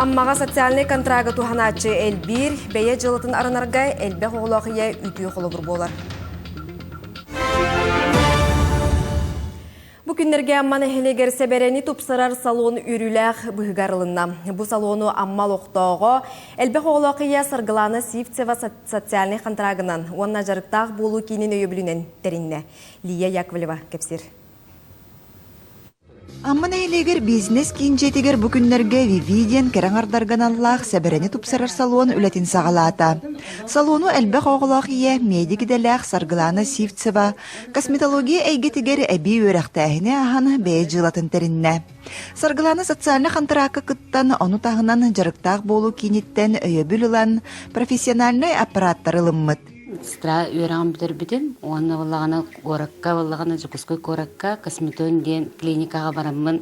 Аммаҕа социальнай контрагы туһанааччы элбиир, бэйэ дьыалатын арынарга элбэх оҕолоох ийэ үтүө холобур буолар. Бу күннэргэ Амма нэһилиэгэр сэбэрэни тупсарар салон үөрүүлээх быһыгар ылынна. Бу салону Амма олохтооҕо, элбэх оҕолоох ийэ Саргылана Сивцева социальнай контрагынан уонна дьарыктаах буолуу киинин өйөбүлүнэн тэриннэ. Лия Яковлева кэпсиир. Амма нэһилиэгэр бизнес-киин дьиэтигэр бу күннэргэ Виви диэн кэрэ аҥардарга аналлаах сэбэрэни тупсарар салон үлэтин саҕалаата. Салону элбэх оҕолоох ийэ, медик идэлээх Саргылана Сивцева косметология эйгэтигэр эбии үөрэхтээһини ааһан бэйэ дьыалатын тэриннэ. Саргылана социальнай хантараакка кыттан, ону таһынан дьарыктаах буолуу кииниттэн өйөбүл ылан, профессиональнай аппараттары ылыммыт. Сестра үөрэҕин бүтэрбитим уонна буоллаҕына куоракка буоллаҕына Дьокуускай куоракка Косметон диэн клиникаҕа бараммын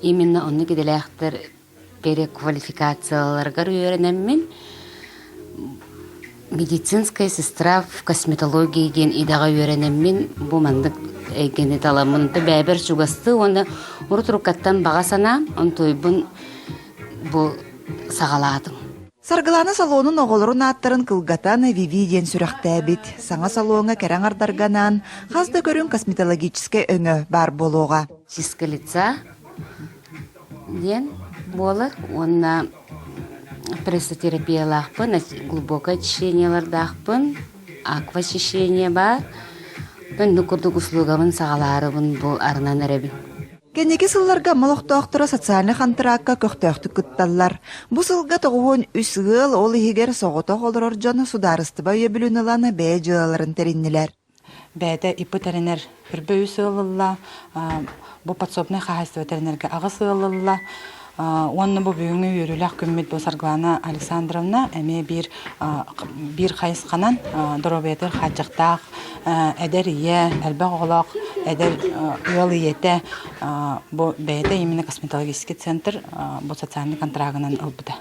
именно оннук идэлээхтэр переквалификацияларыгар үөрэнэммин медицинская сестра в косметологии диэн идэҕэ үөрэнэммин бу маннык эйгэни таламмын бэйэбэр чугастыы уонна урут уруккаттан баҕа санаам онтуйбун бу саҕалаатым. Саргылана салонун оҕолорун ааттарын кылгатан Виви диэн сүрэхтээбит. Саҥа салоҥҥа кэрэ аҥардарга анаан хас да көрүҥ косметологическай өҥө баар буолуоҕа. Чистка лица диэн буолар уонна прессотерапиялаахпын, глубокое очищениелардаахпын, акваочищение баар. Оннук курдук услугабын саҕалаарыбын бу арынан эрэбин. Кэнники сылларга Амма олохтоохторо социальнай хантыраакка көхтөөхтүк кытталлар. Бу сылга 93 ыал, ол иһигэр соҕотох олорор дьон судаарыстыба өйөбүлүн ылан бэйэ дьыалаларын тэриннилэр. Бэйэтэ ИП тэринэр үрбэ үс ыалылла, бу подсобнай хаһаайыстыба тэринэргэ аҕыс ыалылла. Уонна бу бүгүҥҥү үөрүүлээх күммүт бу Саргылана Александровна эмиэ биир биир хайысханан доруобуйатыгар хааччахтаах эдэр ийэ, элбэх оҕолоох эдэр ыал ийэтэ бу бэйэтэ именно косметологический центр бу социальный контрагынан ылбыта.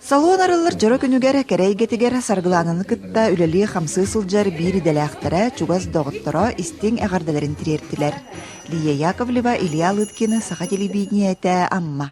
Салон арыллар дьоро күнүгэр кэрэ эйгэтигэр Саргылаананы кытта үлэлии-хамсыы сылдьар биир идэлээхтэрэ, чугас доҕотторо истиҥ эҕэрдэлэрин тириэртилэр. Лия Яковлева, Илья Лыткин, Саха телевидениетэ, Амма.